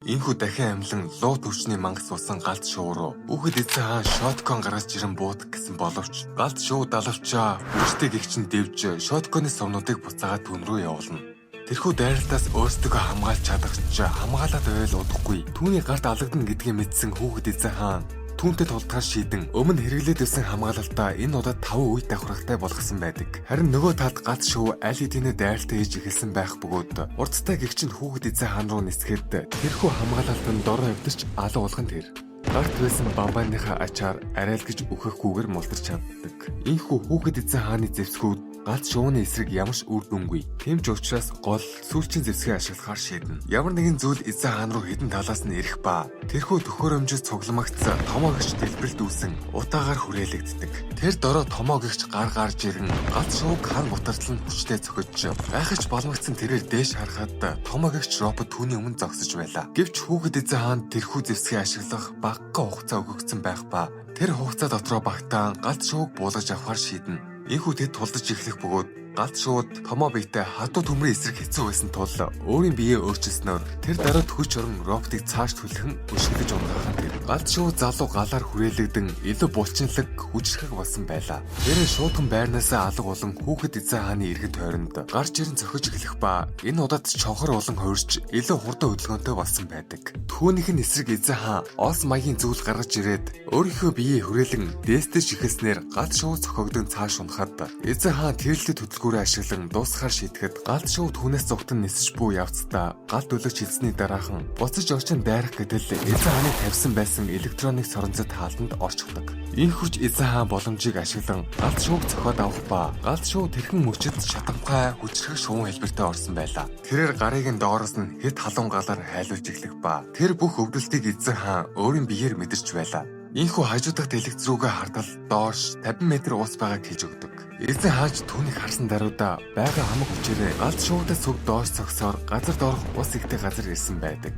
Энэхүү дахин амьлан луу төвчний мангас усан галт шувуу руу хүүхэд эзэн хаан shotgun гаргаж ирэн буудах гэсэн боловч галт шувуу далавчаа хүчтэй гэгч нь дэвж shotgun ы сувнуудыг буцаагаад түүн рүү явуулна. Тэрхүү дайралтаас өөрсдөө хамгаалж чадах ч хамгаалаад байвал удахгүй түүний гарт алагдана гэдгийг мэдсэн хүүхэд эзэн хаан түүнтэй тулдахаар шийдэн өмнө хэрэглээд байсан хамгаалалтаа энэ удаад 5 үе давхаргатай болгосон байдаг. Харин нөгөө талд галт шувуу аль хэдийнэ дайралтаа хийж эхэлсэн байх бөгөөд урдтай гэгч нь хүүхэд эзэн хаан руу нисгэхэд тэрхүү хамгаалалт нь дор хавьдаж алга болох нь тэр. Гарт байсан бамбайныхаа ачаар арай л гэж үхэхгүйгээр мултарч чаддаг. Ийнхүү хүүхэд эзэн хааны зэвсгүүд галт шувууны эсрэг ямар ч үр дүнгүй. Тийм ч учраас гол сүүлчийн зэвсгээ ашиглахаар шийднэ. Ямар нэгэн зүйл эзэн хаан руу хэдэн талаас нь ирэх ба тэрхүү төхөөрөмжөд цугламагц томоо гэгч дэлбэрэлт үүсэн утаагаар хүрээлэгддэг. Тэр дорой томоо гэгч гар гарч ирэн галт шувууг хан гутартал нь хүчтэй цохиж, гайхаж балмагцсан тэрээр дээш харахад томоо гэгч робот түүний өмнө зогсож байлаа. Гэвч хүүхэд эзэн хаан тэрхүү зэвсгээ ашиглах багахан хугацаа өгөгдсөн байх ба тэр хугацаа дотроо багтаан галт шувууг буулгаж авахар шийднэ. Энэхүү тэд тулдаж эхлэх бөгөөд галт шувууд томоо биетэй хатуу төмрийн эсрэг хэцүү байсан тул өөрийн биеэ өөрчилснөөр тэр дараа хүч орон роботыг цааш түлхэн өшиглөж унгаах нь тэр. Галт шувуу залуу галаар хүрээлэгдэн илүү булчинлаг, хүчрхэг болсон байлаа. Тэр шуудхан байрнаасаа алга болон хүүхэд эзэн хааны эргэн тойронд гарч ирэн цохиж эхлэх ба энэ удаад чонхор болон хувирч илүү хурдан хөдөлгөөнтэй болсон байдаг. Түүнийх нь эсрэг эзэн хаан ос маягийн зүйл гаргаж ирээд өөрийнхөө биеэ хүрээлэн дээстэш эхэлснээр галт шувуу цохогдон цааш унахад эзэн хаан тэрэлтэд хөдөлгүүрээ ашиглан дуусгахаар шийдэхэд галт шувуу түүнээс зугтан нисэж буй явцдаа галт өлөгч хэлсний дараахан буцаж очин дайрах гэтэл эзэн хааны тавьсан байсан электроник соронзот хаалтанд орчихдог. Энэхүү ч эзэн хаан боломжийг ашиглан галт шувууг цохиод авах ба галт шувуу тэрхэн мөчид шатамхай, хүчрхэг шувуун хэлбэртэй орсон байлаа. Тэрээр гарыг нь доороос нь хэд халуун галаар хайлуулж эхлэх ба тэр бүх өвдөлтийг эзэн хаан өөрийн биеэр мэдэрч байлаа. Энэхүү хажуу дахь дэлгэц рүүгээ хардал доош 50 метр ус байгааг хэлж өгдөг. Эзэн хаан ч түүнийг харсан даруйда байгаа хамаг хүчээрээ галт шувуутай сүг доош цогсоор газар доорх ус ихтэй газар ирсэн байдаг.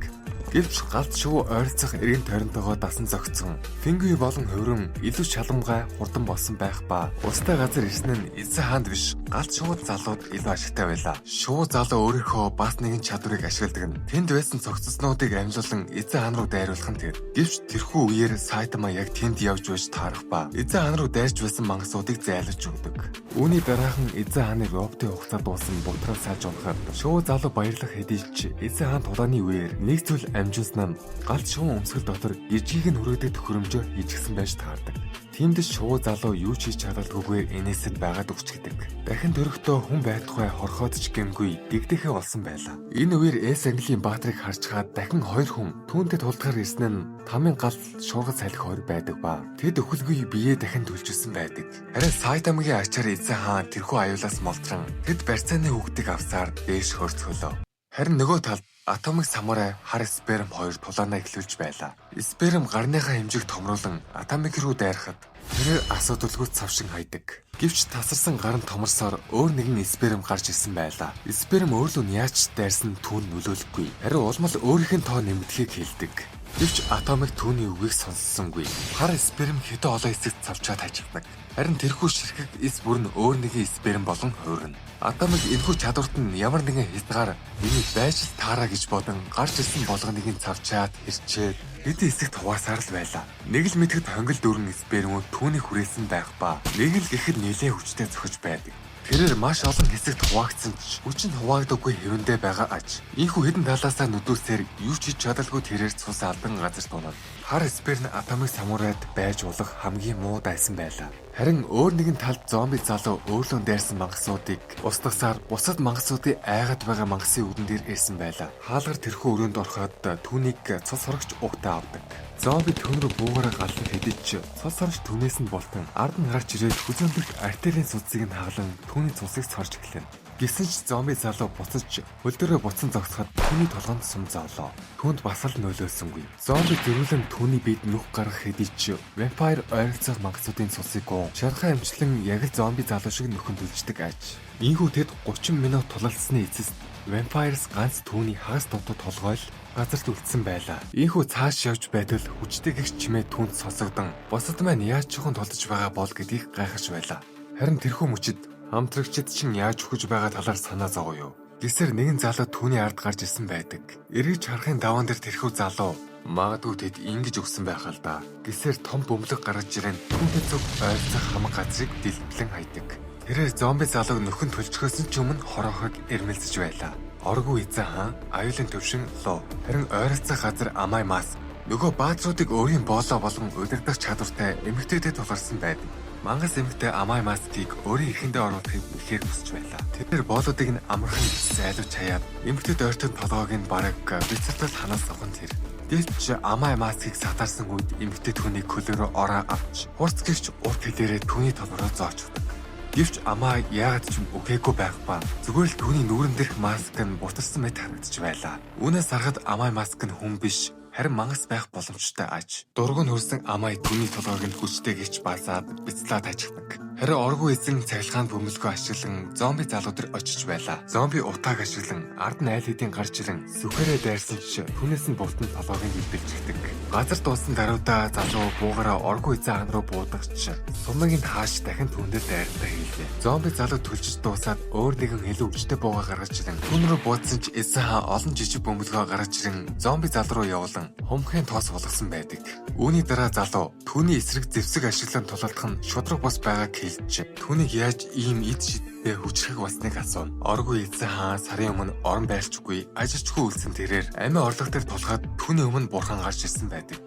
Гэвч галт шувуу ойролцох эргэн тойронтойгоо дасан зогцсон. Фингви болон хувиран илүү шаламгай, хурдан болсон байх ба устай газар ирсэн нь эзэн хаанд биш, галт шувуу залууд илүү ашигтай байлаа. Шувуу залуу өөрийнхөө бас нэгэн чадварыг ашигладаг нь тэнд байсан цогцоснуудыг амьлуулан эзэн хаан руу дайруулах нь тэр. Гэвч тэрхүү үеэр Сайтама яг тэнд явж байж таарах ба эзэн хаан руу дайрч байсан мангасуудыг зайлуулж өгдөг. Үүний дараахан эзэн хааны роботын хугацаа дуусан бутгаа салж унахад шувуу залуу баярлах хэдий ч эзэн хаан тулааны үеэр нэг зүйл амжуулсан нь галт шувуун өмсгөл дотор гижгийг нь хүргэдэг төхөөрөмжөөр хийжгсэн байж таардаг. Тиймд шувуу залуу юу ч хийж чадалгүйгээр инээсэд байгаад өгчгдөг. Дахин төрөхдөө хүн байтугай хорхоод ч гэмгүй дэгдэхэ болсон байлаа. Энэ үеэр С английн баатрыг харж хаад дахин хоёр хүн түүнтэй тулдахаар ирсэн нь тамын гал шуурга салхи хоёр байдаг ба тэд өхөлгүй биеэ дахин төлжсөн байдаг. Харин Сайтамгийн ачаар эзэн хаан тэрхүү аюулаас молтрон тэд барьцааны хүүхдийг авсаар дээш хөрцгөлөө. Харин нөгөө талд Atomic Samurai, хар сперм хоёр тулаанаа эхлүүлж байлаа. Сперм гарныхаа хэмжээг томруулан Atomic руу дайрахад тэрээр асуудалгүй цавшин хайдаг. Гэвч тасарсан гар нь томорсоор өөр нэгэн сперм гарч ирсэн байлаа. Сперм өөрлөө нь яаж дайрсан түүн нөлөөлөхгүй. Харин улмал өөрийнх нь тоо нэмэгдэхийг хэлдэг. Гэвч Atomic түүний үгийг сонссонгүй. Хар сперм хэдэн олон хэсэгт цавчаад хажигдаг. Харин тэрхүү ширхэг эс бүр нь өөр нэгэн сперм болон хувирна. Atomic энэхүү чадварт нь ямар нэгэн хязгаар энийг байж л таараа гэж бодон гарч ирсэн болгоныг нь цавчаад хэрчээд хэдэн хэсэгт хуваасаар л байлаа. Нэг л мэдэхэд хонгил дүүрэн спермүүд түүний хүрээсэн байх ба нэг л гэхэд нэлээд хүчтэй цохиж байдаг. Тэрээр маш олон хэсэгт хуваагдсан ч хүч нь хуваагдаагүй хэвэндээ байгаа аж. Ийхүү хэдэн талаасаа нүдүүлсээр юу ч хийж чадалгүй тэрээр цус алдан газар тунаад хар сперм Atomic Samurai-д байж болох хамгийн муу дайсан байлаа. Харин өөр нэгэн талд зомби залуу өөрлөн дайрсан мангасуудыг устгасаар бусад мангасуудын айгаад байгаа мангасын үдэн дээр ирсэн байлаа. Хаалгаар тэрхүү өрөөнд ороход түүнийг цус сорогч угтаа авдаг. Зомби түүн рүү буугаараа галдан хэдий ч цус сорогч түүнээс нь болтон ард нь гарч ирээд хүзүүндэх артерийн судсыг нь хаглан түүний цусыг сорж эхлэнэ. Гэсэн ч зомби залуу буцаж хөл дээрээ буцан зогсоход түүний толгойнд сум зовлоо. Түүнд бас л нөлөөлсөнгүй. Зомби зөрүүлэн түүний биед нүх гаргах хэдий ч вампир ойролцоох мангасуудын цусыг гуун шархаа эмчлэн яг л зомби залуу шиг нөхөн төлждөг аж. Ийхүү тэд 30 минут тулалдсаны эцэст Vampires ганц түүний хагас дутуу толгой л газарт үлдсэн байлаа. Ийхүү цааш явж байтал хүчтэй гэгч чимээ түүнд сонсогдон бусад маань яаж чухам тулдаж байгаа бол гэдгийг гайхаж байлаа. Харин тэрхүү мөчид хамтрагчид чинь яаж үхэж байгаа талаар санаа зовоо юу. Гэсээр нэгэн залуу түүний ард гарч ирсэн байдаг. Эргэж харахын даваан дээр тэрхүү залуу магадгүй тэд ингэж өгсөн байх л да. Гэсээр том бөмбөлөг гаргаж ирэн түүнтэй зүг ойролцох хамаг газрыг дэлбэлэн хайдаг. Тэрээр зомби залууг нөхөн төлжөхөөс ч өмнө хороохыг эрмэлзэж байлаа. Оргуу эзэн хаан аюулын төвшин луу. Харин ойролцох газар Амай Мас нөгөө баатруудыг өөрийн боолоо болон удирдах чадвартай эмэгтэйтэй тулгарсан байдаг. Мангас эмэгтэй Амай Маскийг өөрийн эрхэндээ оруулахыг ихээр хүсэж байлаа. Тэр боолуудыг нь амархан зайлуулж хаяад эмэгтэйд ойртон толгойг нь бараг бицэртэл ханаас авах нь тэр. Гэвч Амай Маскийг сатарсан үед эмэгтэй түүнийг хөлөөрөө ороо авч хурц гихч урт хэлээрээ түүний толгороо зоочдаг. Гэвч Амаа яагаад ч юм үхээгүй байх ба зүгээр л түүний нүүрэн дээрх маск нь бутарсан мэт харагдаж байлаа. Үүнээс харахад Амай маск нь хүн биш, харин мангас байх боломжтой аж. Дургу нь хөрсөн Амай түүний толгойг нь хүчтэй гिच базаад бяцлаа тажигдаг. Харин оргуу эзэн цахилгаан бөмбөлгөө ашиглан зомби залуу дээр очиж байлаа. Зомби утааг ашиглан ард нь айл хэдийн гарч ирэн сүхээрээ дайрсан ч түүнээс нь бултан толгойг нь илбэлжигдэг. Газар дуусан даруйдаа залуу буугаараа оргуу эзэн хаан руу буудагч сумыг нь хааш дахин түүн дээр дайралтаа хийлээ. Зомби залуу төлжиж дуусаад өөр нэгэн илүү хүчтэй буугаа гаргаж ирэн түүн рүү буудсан ч эзэн хаан олон жижиг бөмбөлгөө гаргаж ирэн зомби залуу руу явуулан хумхын тоос болгосон байдаг. Үүний дараа залуу түүний эсрэг зэвсэг ашиглан тулалдах нь шудраг бус байгааг хэлж түүнийг яаж ийм эд шидтэй хүчрэх болсныг асууна. Оргуу эзэн хаан сарын өмнө орон байрчгүй ажилчгүй үлдсэн тэрээр амиа орлого дээр тулахад түүний өмнө бурхан гарч ирсэн байдаг.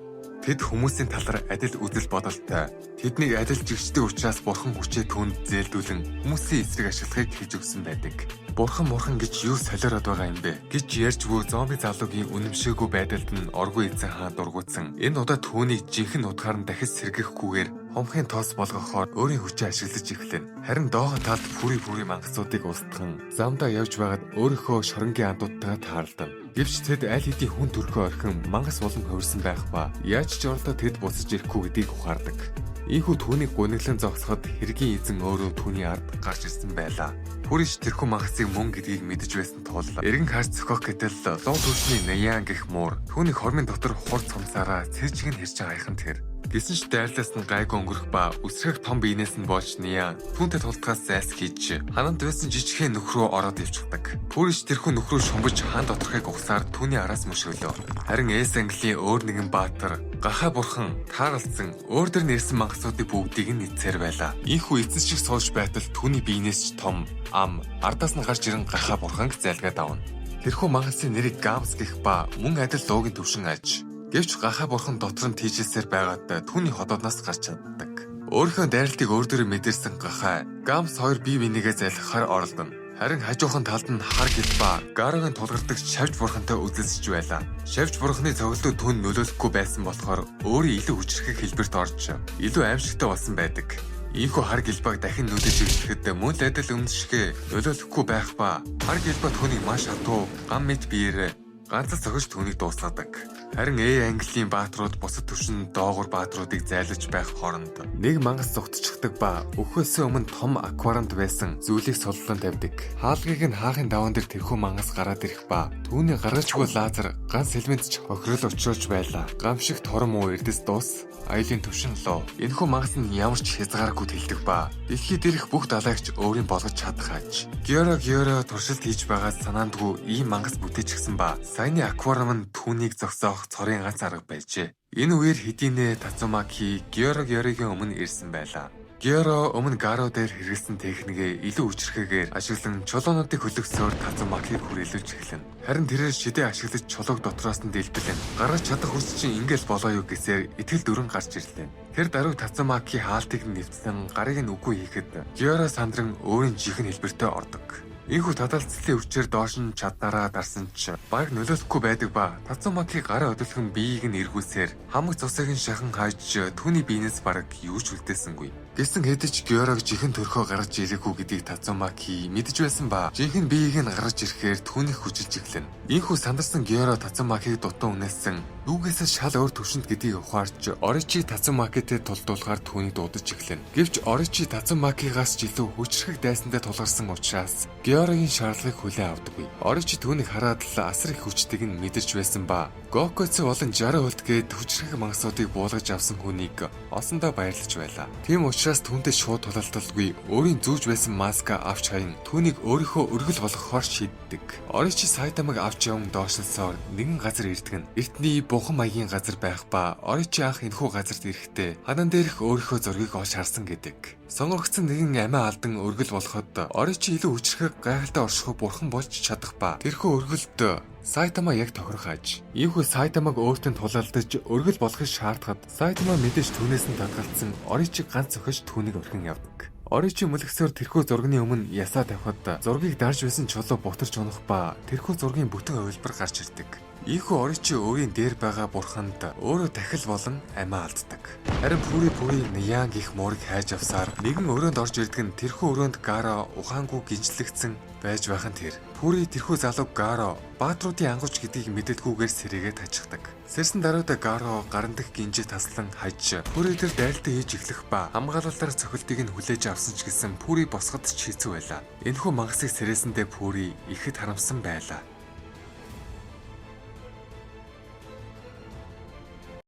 Тэд хүмүүсийн талаар адил үзэл бодолтой. Тэднийг адил жигчдэг учраас бурхан хүчээ түүнд зээлдүүлэн хүмүүсийн эсрэг ашиглахыг хэлж өгсөн байдаг. Бурхан мурхан гэж юу солиороод байгаа юм бэ гэж ярьж буй зомби залуугийн үнэмшээгүй байдалд нь оргуу эзэн хаан дургуутсан. Энэ удаа түүнийг жинхэнэ утгаар нь дахиж сэргэхгүйгээр хумхын тоос болгохоор өөрийн хүчээ ашиглаж эхлэнэ. Харин доогоо талд пүри пүри мангасуудыг устган замдаа явж байгаад өөрийнхөө шоронгийн андуудтайгаа тааралдана. Гэвч тэд аль хэдийн хүн төрхөө орхин мангас улам хувирсан байх ба яаж ч оролдоо тэд буцаж ирэхгүй гэдгийг ухаардаг. Ийхүү түүнийг гуниглан зогсоход хэргийн эзэн өөрөө түүний ард гарч ирсэн байлаа. Пүриш тэрхүү мангасыг мөн гэдгийг мэдэж байсан тул эргэн харж зөхөх гэтэл луу түлшний Наян гэх муур түүний хормын дотор хурц хумсаараа цэжиг нь хэрчин аяхан тэр. Гэсэн ч дайрлаас нь гайгүй өнгөрөх ба үсрэх том биенээс нь болж Ниян түүнтэй тулдгаас зайлсхийж хананд байсан жижигхэн нөхрөө ороод явчихдаг. Пүриш тэрхүү нөхрөө шумбаж хан доторхыг ухсаар түүний араас мөшөглөө. Харин Эс Английн өөр нэгэн баатар Гахай бурхан тааралцсан өөр дөр нэрсэн мангасуудыг бүгдийг нь эцээр байлаа. Ийхүү эзэн шиг сууж байтал түүний биенээс ч том ам ардаас нь гарч ирэн Гахай бурханг зайлгаад авна. Тэрхүү мангасын нэрийг Гамс гэх ба мөн адил луугийн төвшин аж. Гэвч Гахай бурхан дотор нь тийжилсээр байгаад түүний ходоодноос гарч чаддаг. Өөрийнхөө дайралтыг өөр дөрөө мэдэрсэн Гахай Гамс хоёр бие бинийгээ залхахаар оролдоно. Харин хажуухан талд нь хар гэлба Гарогийн тулгардаг шавж бурхантай үзэлсэж байлаа. Шавж бурханы цоглолоо түүнд нөлөөлөхгүй байсан болохоор өөрийн илүү хүчрхэг хэлбэрт орж илүү аимшигтай болсон байдаг. Ийхүү хар гэлбаг дахин нүдэж ирэхэд мөн л адил өмнө шигэ нөлөөлөхгүй байх ба хар гэлба түүнийг маш хатуу гам мэт биеэр ганц л зохиж түүнийг дуусгадаг. Харин Э Английн бааtruуд бусад түвшин доогуур бааtruудыг зайлаж байх хооронд нэг мангас зугтчихдаг ба өхөөсөө өмнө том аквариумд байсан зүйлийг суллан тавьдаг. Хаалгыг нь хаахын даваан дээр тэрхүү мангас гараад ирэх ба түүний гаргажгүй лазер ганц элемент ч хохирол учруулж байлаа. Гамшиг торон муу эрдэс дуус аюулын түвшин лөө. Энэхүү мангас нь ямар ч хязгааргүй тэлдэг ба дэлхий дээрх бүх далайгч өөрийн болгож чадах аж. Геро Геро туршилт хийж байгаа санаандгүй ийм мангас бүтээчихсэн ба саяны аквариум нь түүнийг зогсоох цорын ганц арга байжээ. Энэ үеэр хэдийнэ Тацумаки Геро Герогийн өмнө ирсэн байлаа. Геро өмнө Гаро дээр хэрэглэсэн техникээ илүү хүчирхээгээр ашиглан чулуунуудыг хөлөгсөөр Тацумакийг хүрээлүүлж эхэлнэ. Харин тэрээр шидээ ашиглаж чулууг дотроос нь дэлбэлэн гаргаж чадах хүч чинь ингээл болоо юу гэсээр итгэл дүрэн гарч ирлээ. Тэр даруй Тацумаки хаалтыг нь нэвтсэн гарыг нь үгүй хийхэд Геро сандран өөрийн жинхэнэ хэлбэртээ ордог. Ийхүү таталцлын өвчээр доош нь чаднараа дарсан ч баг нөлөөлөхгүй байдаг ба Тацумаки гараа өдөлхөн биеийг нь эргүүлсээр хамаг цусыг нь шахан хайж түүний биенээс бараг юу ч үлдээсэнгүй. Гэсэн хэдий ч Георг жинхэнэ төрхөө гаргаж ирээгүй гэдгийг Тацумаки мэдэж байсан ба жинхэнэ биеийг нь гаргаж ирэхээр түүнийх хүчилж эхлэнэ. Ийхүү сандарсан Георо Тацумакиг дутан үнэлсэн дүүгээсээ шал өөр төвшөнд гэдгийг ухаарч Оричи Тацумакитэй тулдуулахаар түүнийг дуудаж эхлэнэ. Гэвч Оричи Тацумакигаас ч илүү хүчрхэг дайсантай тулгарсан учраас Георогийн шаардлагыг хүлээн авдаггүй. Оричи түүнийг хараад л асар их хүчтэйг нь мэдэрч байсан ба Гокоци болон 60 хөлт гээд хүчрхэг мангасуудыг буулгаж авсан хүнийг олсондоо баярлаж байлаа. Тийм учраас Учираас түүнтэй шууд тулалдалгүй, өөрийн зүүж байсан маска авч хаян түүнийг өөрийнхөө өргөл болгохоор шийддэг. Оричи Сайтамаг авч яван доошлсоор нэгэн газар ирдэг нь эртний бурхан маягийн газар байх ба Оричи анх энэхүү газарт ирэхдээ ханан дээрх өөрийнхөө зургийг олж харсан гэдэг. Сонгогдсон нэгэн амиа алдан өргөл болоход Оричи илүү хүчирхэг, гайхалтай оршихуй бурхан болж чадах ба тэрхүү өргөлд Сайтама яг тохирох аж. Ийхүү Сайтамаг өөртөө тулалдаж өргөл болохыг шаардахад Сайтама мэдээж түүнээс нь татгалцсан Оричи ганц зохиж түүнийг орхин явдаг. Оричи мөлгсөөр тэрхүү зургийн өмнө ясаа тавихад зургийг дарж байсан чулуу бутарч унах ба тэрхүү зургийн бүтэн хувилбар гарч ирдэг. Ийхүү Оричи өөрийн дээр байгаа бурханд өөрөө тахил болон амиа алддаг. Харин Пүри Пүри Ниян гих муурыг хайж авсаар нэгэн өрөөнд орж ирдэг нь тэрхүү өрөөнд Гаро ухаангүй гинжлэгдсэн байж байх нь тэр. Пүри тэрхүү залууг Гаро баатруудын ангууч гэдгийг мэдэлгүйгээр сэрээгээ тажигдаг. Сэрсэн даруйда Гаро гаран дах гинжээ таслан хаж, Пүри тэр дайралтаа хийж эхлэх ба хамгаалалтаар цохилтыг нь хүлээж авсан ч гэсэн Пүри босгод ч хэцүү байлаа. Энэхүү мангасыг сэрээсэндээ Пүри ихэд харамсан байлаа.